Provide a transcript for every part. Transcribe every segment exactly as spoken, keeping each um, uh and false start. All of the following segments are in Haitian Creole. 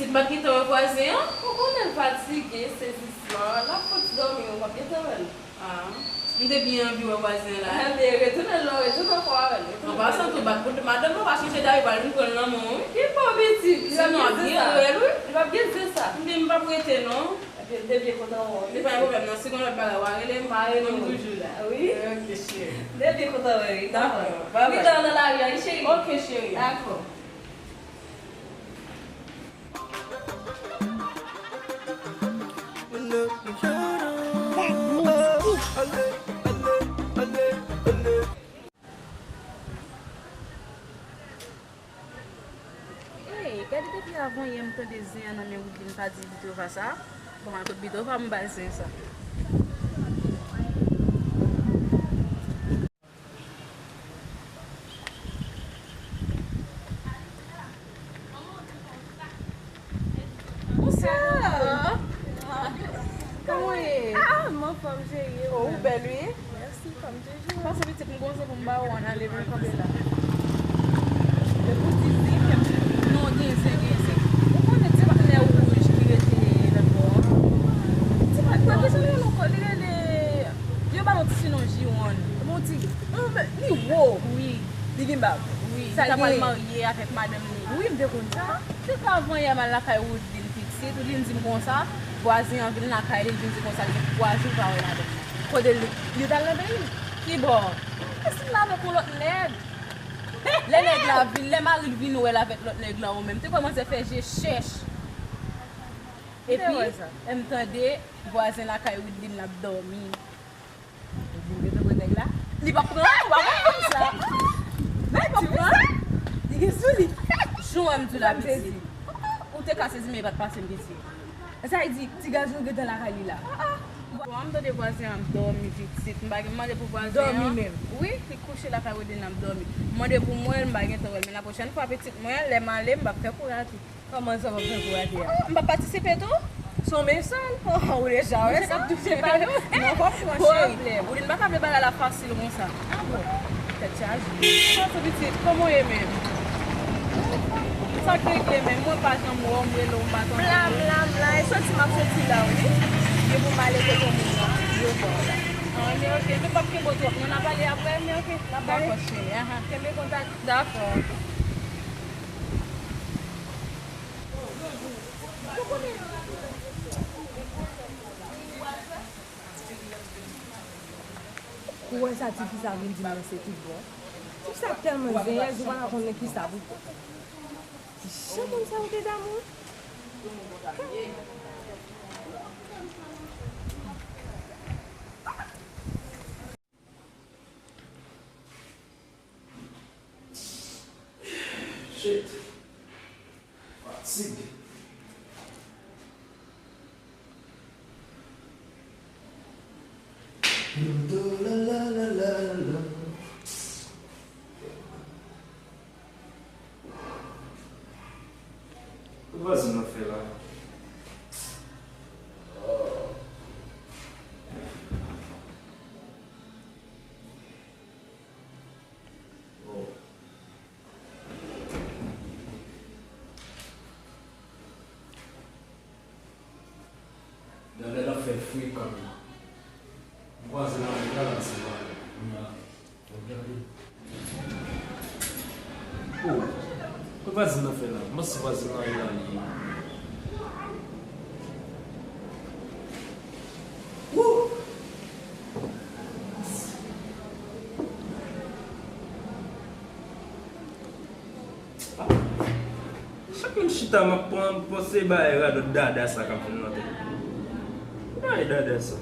M pa t gentan wè vwazen an? Ou konnen l fatige, sezisman, l ap fouti dòmi, w ap gentan wè l. Ah, m te byen anvi wè vwazen an la. Ebyen, retounen lò, retounen ankò avè l. An pasan tou, bat pou madanm nan pa chanje dayè, pral vin pran l nan men w, wi. Li pa pitit, li p ap gen ze sa. Sinon, ap gen rèl, wi. Li p ap gen ze sa. M te, m p ap rete, non. Ebyen, m te byen kontan wè w. Li pa gen pwoblèm, non. Si gen lòt bagay, w a rele m, m a rele w, m toujou la. Wi. Ok, cheri. M te byen kontan wè w, wi. Dakò. Bye bye. Wi, dan nan lari a, wi, cheri. Ok, cheri. Dakò. Ey, gade depi avan yè m tande zen an nan men Woodline pa di Bidova sa. Bon, al kot Bidova m bay zen sa. Bonswa! Kòman w ye? Ah, m anfòm, cheri. Oh, ou bèl, wi. Mèsi, kòm toujou. Pase pitit, m gon zen pou m ba ou, ann ale, vin kanpe la. Depi w di zen, kè m di, non, gen zen, gen zen. Ou konnen ti patnè wouj ki rete lòt bò an? Ti patnè, kisa l rele ankò? Li rele Yo ba l yon ti sinon Jiwòn. Bon, ti, yon bè-, li wo. Wi. Li gen bab. Wi, li ta pral marye avèk madanm li. Wi, m te konn sa. Se ka avan yè m al lakay Woodline pitit, Woodline di m konsa, vwazen an vin lakay li, li vin di konsa, li gen twa jou l pa wè madanm nan. Kote li, li t al nan peyi l? Ki bò? Li sot la avèk yon lòt nèg. Lè nèg la vin, lè mari l vin wè l avèk lòt nèg la, ou menm, te kòmanse fè je chèch. Epi, m tande vwazen lakay Woodline l ap dòmi. Woodline gentan pran nèg la? Li p ap pran, ou pa konn sa. Li p ap pran. Li gen sou li. Jan m di w la, pitit. Ou te ka sezi, men e pa t pase m, pitit. Sa vle di, ti gason gentan lakay li la. Bon, m tande vwazen an ap dòmi, pitit. M pa gen, m mande pou vwazen an. Dòmi menm? Wi, li kouche lakay Woodline l ap dòmi. M mande pou m wè l, m pa gentan wè l. Men lapwochèn fwa, pitit mwen, lè m ale, m p ap fè kou rate. Kòman sa w ap fè pou rate a? Oh, m p ap patisipe tou? Se yon mesaj. Oh, ou deja wè sa? Misye k ap touche pa nou. Non, pa pran, cheri. Pwoblèm. Woodline pa ka vle bagay la fasil konsa. Ah bon? Tèt chaje. Sa se pitit, kòman w ye menm? Sa k regle menm? Mwen pa janm wè w, m rele w, m pa tande w. M la, m la, m la. E soti m ap soti la, wi. Gen pou m ale kote moun nan. Yo bò la. Ah, men ok. Men p ap kenbe w twòp. Nou n a pale apre, men ok. N a pale. Dakò, cheri. Ahan. Kenbe kontak. Dakò. Ou wè sa tifi sa vin di m nan se tout bon. Tifi sa tèlman zenyèz, ou pa ka konnen kisa pou fè. Jan moun sa yo te damou. Shit. Fatig. Ki vwazin nan fè la? Gade l ap fè frekan. Vwazen nan ap gade se pa. Oh, kot vwazin nan fè la? M panse vwazin nan ye la li ye. Woo! Ah. Chak lè m chita, m ap pran, panse bagay radòt dada sa k ap vin nan tèt mwen. Bagay dada sa.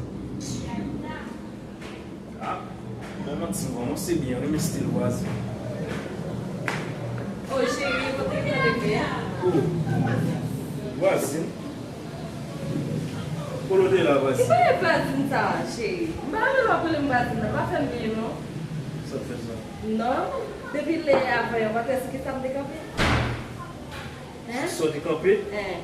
Ah, bon, manti m, bon, mwen se byen renmen stil vwazen. Oh, cheri, kote w tande byen? Oh, vwazen. Kote w te la, vwazen? Ki bagay vwazen sa, cheri? M pa renmen lè w ap rele m vwazen nan, pa fè m byen, non. Sa k fè sa? Non, depi lè avan yè, w pa t wè sou ki sa m te kanpe? Hein? Sa w te kanpe? Hein.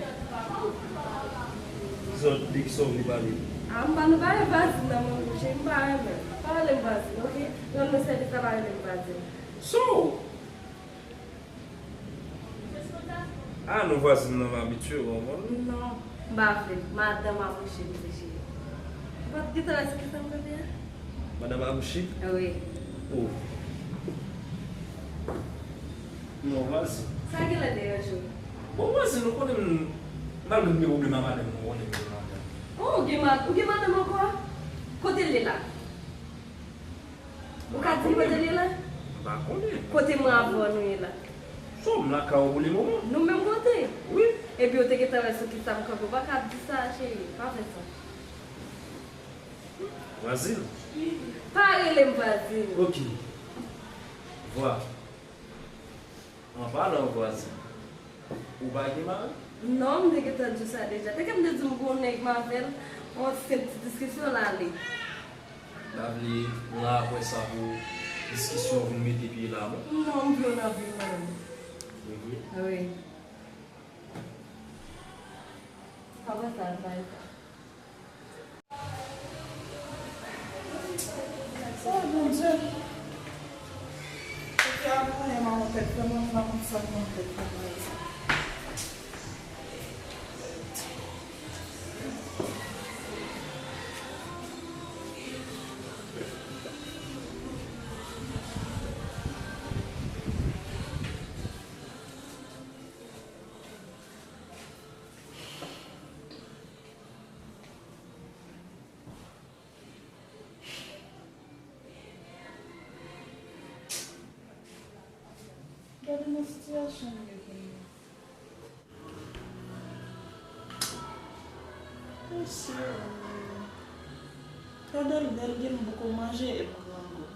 Zòt de ki sa w vle pale? Ah, m pa nan bagay vwazen nan, mon cheri, m pa renmen. Pa rele m vwazen, ok? Rann mwen sèvis la, pa rele m vwazen. So, Ah, non, vwazin nan m abitye, w konprann? Non, m pa vle. Madanm Amouche m vle, cheri. Ou pa t gentan wè sou ki sa m kanpe a? Madanm Amouche? Wi. Oh. Non, vwazin. Sa genlè deranje w? Bon, vwazin, ou konnen m, malgre m gen pwoblèm ak madanm mwen, ou konnen m gen madanm. Oh, ou gen ma-, ou gen madanm ankò? Kote l ye la? Ou ka di m kote l ye la? M pa konnen. Kote mwen avè w nou ye la? Sou m lakay ou pou le moman. Nou menm kote? Wi. Epi ou te gentan wè sou ki sa m kanpe. Ou pa ka ap di sa, cheri. Pa fè sa. Vwazin. Pa rele m vwazin. Ok. Vwa. An palan vwazin, ou pa gen mari? Non, m te gentan di w sa deja. Te ke m te di w m gon nèg m avè l, yon senp ti diskisyon l ale. M pa vle lan apre sa pou diskisyon vin mete pye la, non. Non, m vle w nan vi m, mwen menm. Wi, wi. Wi. Apre sa, l pa eta. Oh, Bondye. Kote a mwen, mwen tèt fè mwen, mwen pa konn sa mwen tèt fè mwen. Gade nan sitiyasyon m ye kounye a. Mesye, gade l, gade l, m poko manje e m grangou.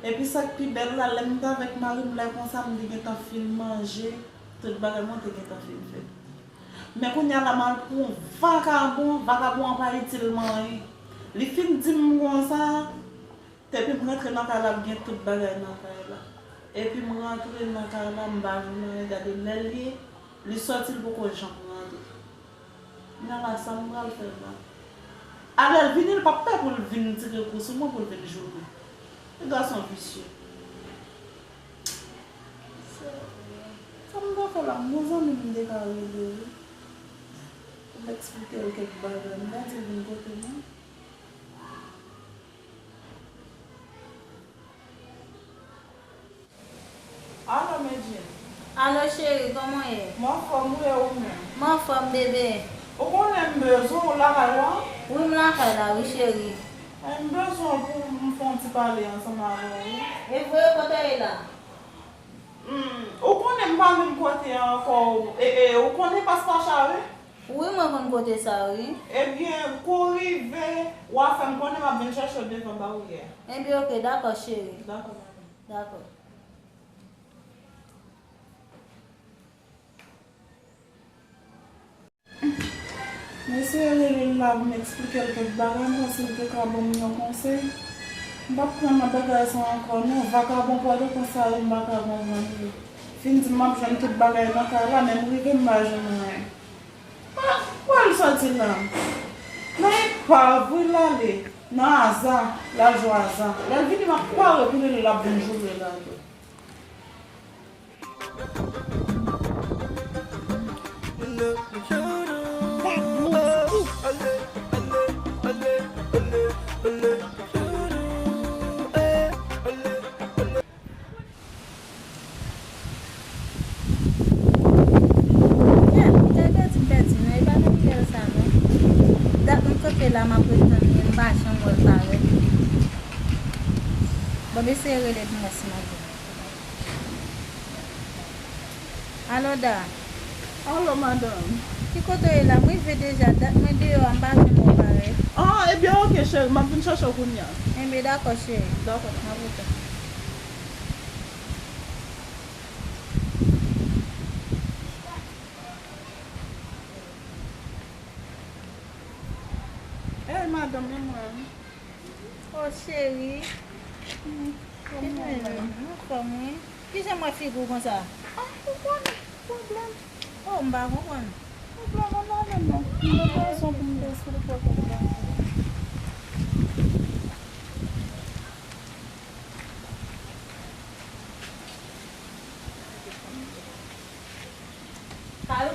Epi sa k pi bèl la, lè m t avèk mari m, lè konsa m te gentan fin manje, tout bagay mwen te gentan fin fèt. Men kounye a la, m al pran yon vakabon, vakabon an pa itil mwen anyen. Li fin di m konsa, depi m rantre nan kay la, ap gen tout bagay nan kay la. Epi m rantre nan kay la, m pa jwenn anyen, gade lè l ye, li sòti, l poko janm rantre. Kounye a la, sa m pral fè la? A lè l vini, l p ap pè pou l vin tire kou sou mwen, pou l vin joure. Se gason visye. Sa m ta fè la, m gon zanmi m te ka rele wi. Pou m eksplike l kèk bagay, m ta di l vin kote mwen. Alo, Medjine. Alo, cheri, kòman w ye? M anfòm, wi, e ou menm? M anfòm, bebe. Ou konnen m bezwen w lakay ou a? Wi, m lakay la, wi, cheri. E, m bezwen w pou m fè yon ti pale ansanm avè w, wi. E vre, kote w ye la? Hmm, ou konnen m pa menm kote a ankò, e, e, ou konnen Pas Pacha, wi? Wi, mwen konn kote sa, wi. Ebyen, kou w rive, w a fè m konnen, m ap vin chèche w devan baryè. Ebyen, oke, dakò, cheri. Dakò, madanm. Dakò. M eseye rele l la pou m eksplike l kèk bagay, m panse l te ka ban m yon konsèy. M p ap pran nan bagay sa ankò, non. Vakabon Pòtoprens sa yo, m pa ka konprann yo. Fin di m ap jwenn tout bagay nan kay la, men m rive, m pa jwenn anyen. Ah, kote l sòti la? Nan epav wi l ale, nan aza, l al jwe aza. Lè l vini, m ap pare pou li, l ap vin joure la tou. Kèt, m te pèdi, m pèdi, non, e pa nan nimewo sa, non. Dat m kanpe la, m ap ret tann li, m pa janm wè l parèt. Bon, m eseye rele pou m wè si m ap jwenn. Alo, Da. Alo, madanm. Ki kote w ye la? M rive deja, dat mwen deyò a, m pa janm wè w parèt. Ah, ebyen, oke, cheri, m ap vin chèche w kounye a. Enben, dakò, cheri. Dakò. M ap ret ou. Ey, madanm, men mwen. Oh, cheri. Hmm, kòman w ye? Anfòm, wi. Kijan m wè figi w konsa? Ah, ou konnen, pwoblèm. Oh, m pa konprann. Pwoblèm, ann ale non. M gen rezon pou m te esplike w kèk bagay.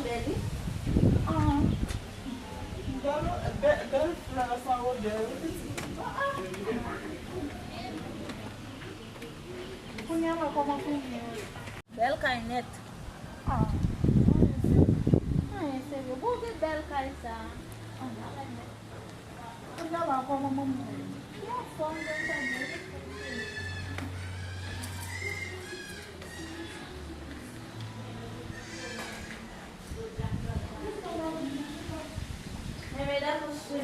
Bèl, wi. Ah, bèl, bèl, bèl flè san odè, wi, pitit. Ah, ah. Kounye a la, kòman kounye a? Bèl kay nèt. Ah, anyen serye. Anyen serye. Bon, gen bèl kay sa. Ah, kounye a la, kòman manman? Li anfòm, bèl kay nèt. Men medam, mesye,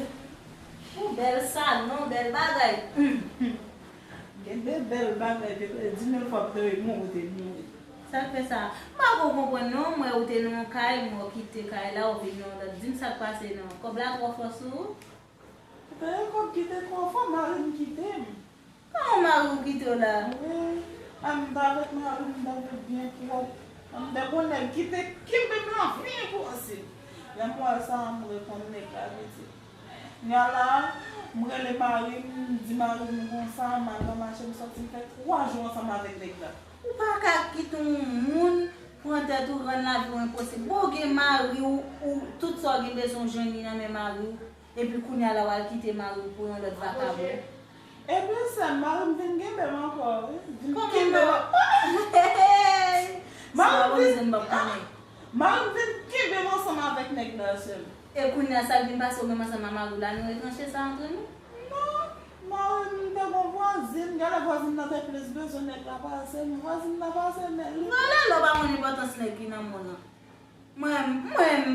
ou bèl salon, bèl bagay. Hum, hum. Gen de bèl bagay, te di mil fwa m te mouri, te mouri. Sa k fè sa? M pa ko konprann non, m wè ou te nan yon kay, m wè w kite kay la, ou vin nan yon lòt. Di m sa k pase non. Kòb la twò fò sou ou? Epi kòb ki te twò fò, mari m kite m. Kòman mari w kite w la? Wi, an m t avèk mari m, m t avèk byen pwòp. An m te gon nèg ki te kenbe m la byen posib. Lè m wè sa, m reponn nèg la pitit. Kounye a la, m rele mari m, m di mari m konsa, m al nan mache, m sòti, m fè twa jou ansanm avèk nèg la. Ou pa ka kite yon moun pran tèt ou, rann lavi w enposib. Bon, w gen mari w, ou, tout sa w gen bezwen w jwenn li nan men mari w. Epi kounye a la w al kite mari w pou yon lòt vakabon. Epi sè m, mari m vin kenbe m ankò, wi. Vin kenbe m. Mari m vin, mari m vin kenbe m ansanm avèk nèg la, sè m. E kounye a sa k vin pase ou menm ansanm ak mari w la, nou retranche sa antre nou? Non, mari m te gon vwazin, genlè vwazin nan te plis bezwen nèg la pase m, vwazin nan pase men li. Vwala, lè w pa konn enpòtans nèg ki nan men w lan. Mwen, mwen,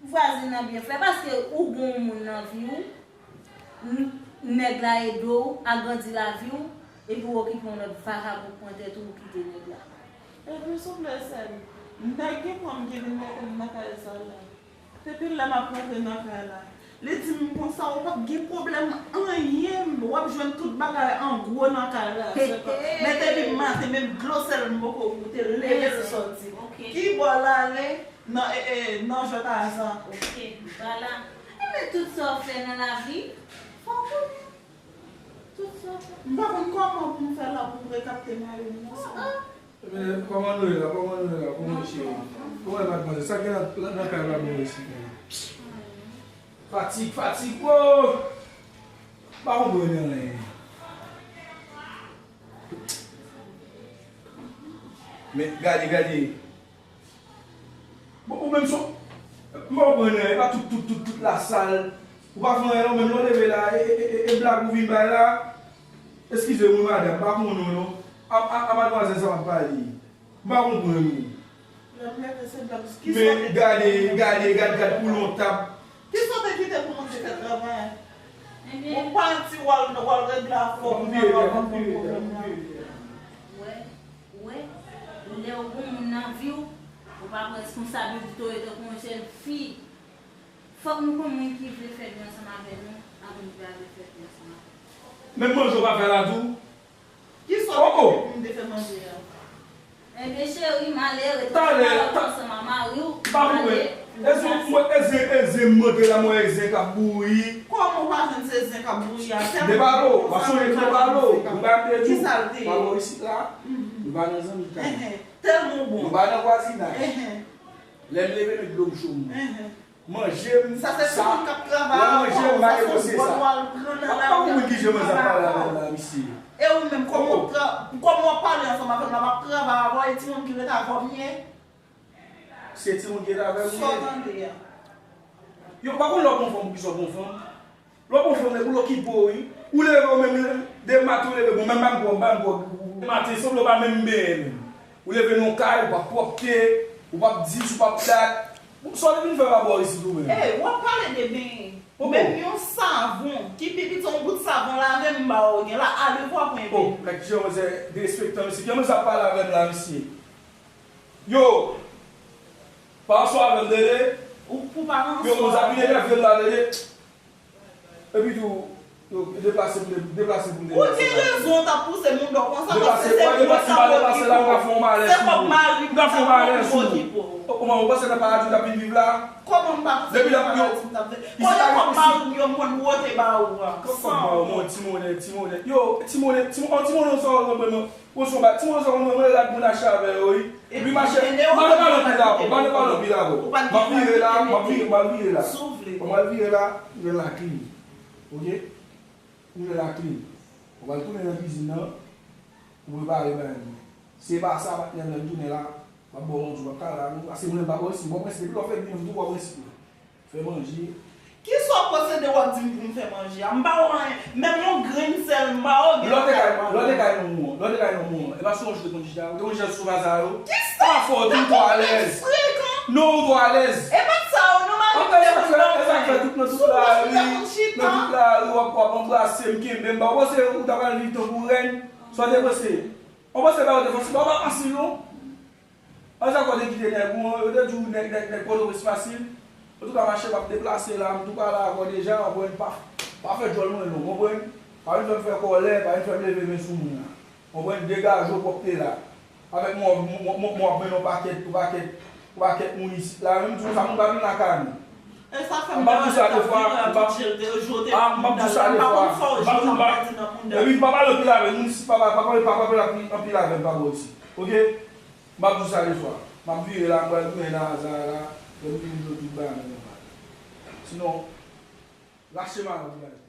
vwazin nan byen fè, paske ou gon moun nan vi w, n-, nèg la ede w, agrandi lavi w, epi w okipe yon lòt vakabon k pran tèt ou, ou kite nèg la. Epi souple sè m, nèg ki pran m ki vin mete m nan kay sa la. Depi lè m ap rantre nan kay la, li di m konsa, ou p ap gen pwoblèm anyen, w ap jwenn tout bagay an gwo nan kay la, sèlman. Men depi maten, menm dlo sèl m poko goute, leve l sòti. Ki bò l ale? Nan, e, e, nan jwèt ajan. Ok, vwala. Ebyen, tout sa w fè nan lavi, fò w konnen. Tout sa w fè. M pa konn kòman pou m fè la pou m rekapte mari m nan sa. Ah, ah. Ebyen, kòman nou ye la? Kòman nou ye la? Kòman cheri? Kòman e madmwazèl? Sa gen nan, nan, nan kay la bon isit menm? Fatig, fatig, oh! M pa konprann anyen. Men, gade, gade. Bon, ou menm son, m pa konprann anyen, e pa tout, tout, tout, tout lasal. Ou pa fè anyen non, menm lè w leve la, e, e, e, e blag ou vin bay la. Eskize m wi madanm, m pa konn ou non. A, a, a madmwazèl sa m ap pale. M pa konprann ou. Lè m leve se blag. Men gade, gade, gad, gad koulon tab. Kisa w te kite pou manje fè travay? Ou pati w al, w al regle afè w, kounye a w ap vin konn pwoblèm nan. Wè, wè, lè w gon moun nan vi w, ou pa pran responsablite w tankou yon jèn fi. Fòk nou konn moun ki vle fè byen ansanm avè nou, ak moun ki pa vle fè byen ansanm avè nou. Menm manje w pa fè la tou? Kisa w te kite pou m te fè manje a? Ebyen, cheri, m ale, rete ansanm ak mari w, m ale. E zen, e zen, e zen m monte la, m wè e zen k ap bouyi. Kòman w pa jwenn se zen k ap bouyi a? Depalo, w ap sonje Depalo, m pa te di w. Kisa l te ye? Depalo isit la, m pa nan zanmi kay. Tèlman w bon. M pa nan vwazinaj. Lè m leve, met dlo m cho m. Manje m sa. Sa se timoun k ap travay avè w, sa se yon bòn w al pran nan lari a pou vin travay avè w. E ou menm, kòman w ap tra-, kòman w ap pale ansanm avè m la, m ap travay avè w, e timoun ki rete avè w m ye? Se timoun ki rete avè m m ye? Sa w tande a? Yo, pa konn lè w gon fanm, poukisa w gon fanm? Lè w gon fanm, nèg ou l okipe w, wi. Ou leve, ou menm, de maten ou leve, bon, menm pa m pwòp, pa m pwòp. De maten, sanble w pa menm benyen menm. Ou leve nan yon kay, ou p ap pwòpte, ou p ap dis, ou p ap dat. Bon, sa w te vin fè pa bò isit ou menm? Ey, w ap pale de benyen. Menm yon savon ki pi piti, yon bout savon lave m ba w, gen la alevwa pou enpe. Oh, gad kijan manzè derespektan mesye. Kijan manzè ap pale avè m la, mesye? Yo! Pa sou avè m, tande? Ou, ou pa nan sou avè m. Yo, manzè ap vin enève m la, tande? Epi tou, Yo, deplase pou de-, deplase pou m Ou deplase gen la. Rezon w t ap pouse moun dò konsa, paske se mwen k ap okipe w. Se kòb mari m k ap okipe w. Ou panse nan paradi w t ap vin viv la? Kòman m pa pouse nan paradi m t ap viv? Kote kòb mari m yo m konn wote ba ou a? Kòb mari m, yon ti monnen, ti monnen. Yo, ti monnen, ti monnen, yon ti monnen sa w konprann mwen. Ou se yon ba, ti monnen sa w konprann mwen, rad moun achte avè yo, wi. Epi mache, m pa nan pale anpil avè w, m pa nan pale anpil avè w. M ap vire la, m ap vire, m ap vire la. Si w vle. M ap vire la, m gen laklin. Oke? Ou gen laklin. Ou pral tounen nan kizin nan, ou prepare bagay yo. Se pa sa, patnè m, lè m tounen la, m ap ba w yon jou, m ap kale avè w, paske mwen menm m pa bò isit, m pran prensip, depi lè w fè vini, m tou pran prensip mwen. Fè manje. Kisa w posede w ap di m pou m fè manje a? M ba w anyen. Menm yon grenn sèl m ba w, gen lè w te kay, lè w te kay nan mou an, lè w te kay nan mou an, e pa sou yon jou te konn chita, ou te konn chita sou sofa sa yo? Kisa? E pa fò w di w twò alèz. Non, ou twò alèz. E pa sa yo, non, mari m te konn ban mwen. E sa k fè tout nan tout lari, nan tout lari, w ap, w ap anbrase m, kenbe m, ba w panse ou ta pral viv tankou rèn? Sa w te panse? Ou panse ba yo te fasil? Ba w pa fasil, non. Anzakò te kite nèg ou an, yo te di w nèg, nèg, nèg Pòtoprens fasil. Antouka, mache m ap deplase la, m tou pale avè w deja, w konprann, pa, pa fè djòl mwen long, w konprann? Pa vin fè m fè kòlè, pa vin fè m leve men sou moun nan. W konprann? Degaje w pwòpte la. Avèk mwen, mwen, mwen, mwen, mwen ap mennen yon pakèt, yon pakèt, yon pakèt moun isit la, menm di w sa, moun pa vin lakay nou. E sa fè m pa vin nan tout je l te, je w te vin nan la, m pa konn fò je w t ap pèdi nan moun nan. Epi m pa pale anpil avè moun isit, pa, pa, pa, pa, pa pale anpil, anpil avè m, pa bò isit. Oke? M ap di w sa defwa. M ap vire la, m pral tounen nan Zara la, lè m vini m jwe tout bagay nan men m la. Sinon, rache mayo pou gade.